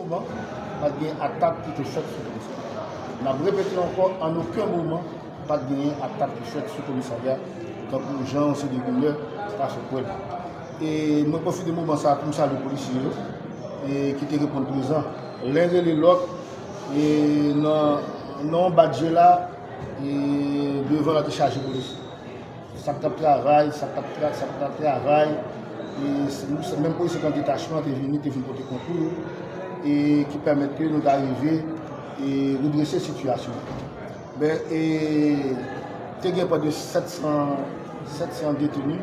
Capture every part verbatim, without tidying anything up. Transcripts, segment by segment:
Moman, pa t gen atak ki te fèt sou komisarya. N ap repete ankò, an okenn moman, pa t genyen atak ki fèt sou komisarya, tankou jan yon seri de rimè ta fè kwè. E mwen pwofite moman sa a pou m salye polisye yo, e ki te reponn prezan. Len rele lòt, e nan, nan yon bat je la, e devan la te chaje polisye. Sa k t ap travay, sa k t ap tra-, sa k t ap travay, e se, nou, se menm polisye k nan detachman te vini, te vin pote konkou, e ki pèmèt ke nou ta rive, e redrese sitiyasyon an. Men, e, te gen prè de sèt san, sèt san deteni,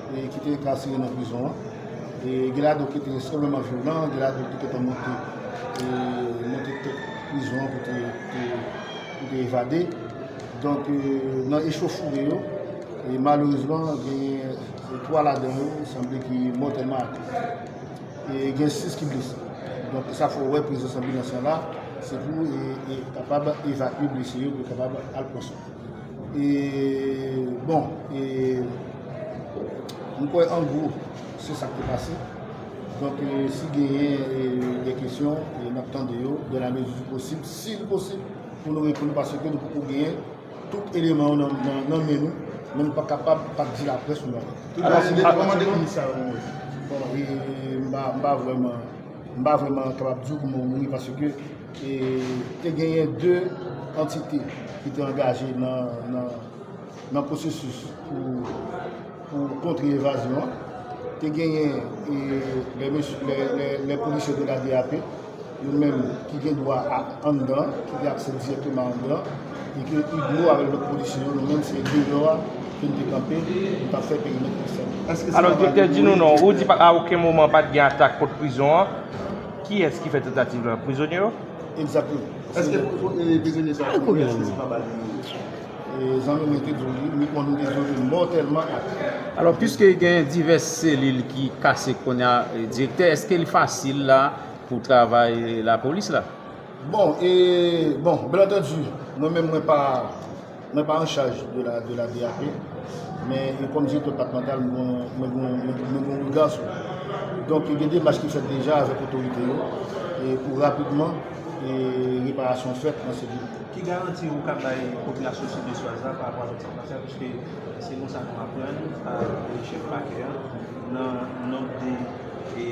e ki te enkasere nan prizon an. E gen ladan ki te ekstrèmeman vyolan, gen ladan ki te gentan monte, e, monte tèt prizon an pou te, te, pou te evade. Donk, e, nan echauffourée yo, e malerezman, gen twa ladan yo sanble ki mòtèlman atent. E gen sis ki blese. Donk, sa fè w wè prezans anbilans lan la, se pou, e, e kapab evakye blese yo, pou yo kapab al pran swen. E, bon, e, m kwè, an gwo, se sa k te pase. Donk, e, si genyen, e, de kesyon, e, n ap tande yo, dans la mesure du possible, si l posib, pou nou reponn, paske nou poko genyen tout eleman yo nan, nan, nan men nou, men nou pa kapab pa di laprès nou bagay. Alò, kòman de moun sa yo mouri? Bon, e, m pa, m pa vrèman, m pa vrèman kapab di w kòman yo mouri, paske, e, te genyen de antite ki te angaje nan, nan, nan pwosesis pou, pou kontre evazyon an. Te genyen, e, lè mesye, lè, lè, lè polisye de la D A P, yo menm ki gen dwa a, anndan, ki gen aksè dirèkteman anndan, e ke Iglo avèk lòt polisye yo, nou menm se deyò a ke n te kanpe, nou t ap fè perimèt konsène. Alò, direktè, di nou non, ou di pa, a okenn moman pa t gen atak kont prizon an. Kiyès ki fè tantativ la? Prizonye yo? Egzakteman. Èske, e, prizonye sa yo, èske se pa bal li mouri? E, zanmi mwen te di w li, m konnen te di w li mòtèlman atent. Alò, piske gen divès selil ki kase kounye a, e, direktè, èske li fasil la pou travay lapolis la? Bon, e, bon, byen antandi, mwen menm, mwen pa, mwen pa an chaj de la, de la D A P, men, e, kòm direktè depatmantal, mwen, mwen, mwen, mwen, mwen gen yon rega sou li. Donk, gen demach ki fèt deja avèk otorite yo, e, pou rapidman, e, reparasyon fèt nan selil. Ki garanti ou ka bay popilasyon Sidès la pa rapò avèk sa k pase a, piske se konsa nou aprann pa chèf pakè a, nan nonb de, e,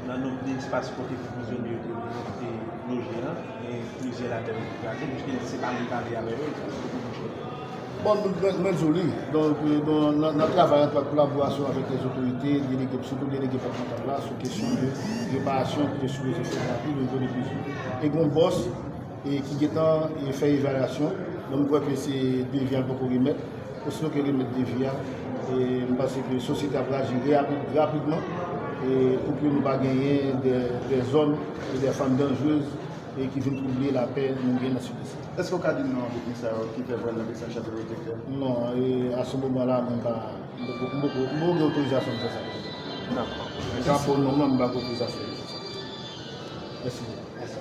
nan nonb de espas kote prizonye yo te, te loje an, gen plizyè ladan yo ki kraze, piske li se pa li pale avè yo, li se pou mouche. Bon, nou, mwen, mwen di w li. Donk, e, bon, n ap, n ap travay an etwat kolaborasyon avèk lèzotorite, delege, sitou delege depatmantal la, sou kesyon de reparasyon ki te sipoze fèt rapid o nivo de prizon. E gen yon bòs, e, ki gentan, e, fè evalyasyon. Donk, m kwè ke se devi a l poko remèt. Osito ke remèt devi a, e, m panse ke sosyete a pral aji rapi-, rapidman, e, pou ke nou pa genyen de, de zòn e de fanm danjrez, e, ki vin twouble lapè nou gen nan Sidès. Èske w ka di m non detni sa yo ki fè vòl nan Pesanchèl yo, direktè? Non, e, a se moman la, mwen pa, m poko, m poko, m poko gen otorizasyon pou fè sa. Dakò. Mèsi. Sa pou non, mwen, m pa gen otorizasyon pou fè sa. Mèsi. Mèsi.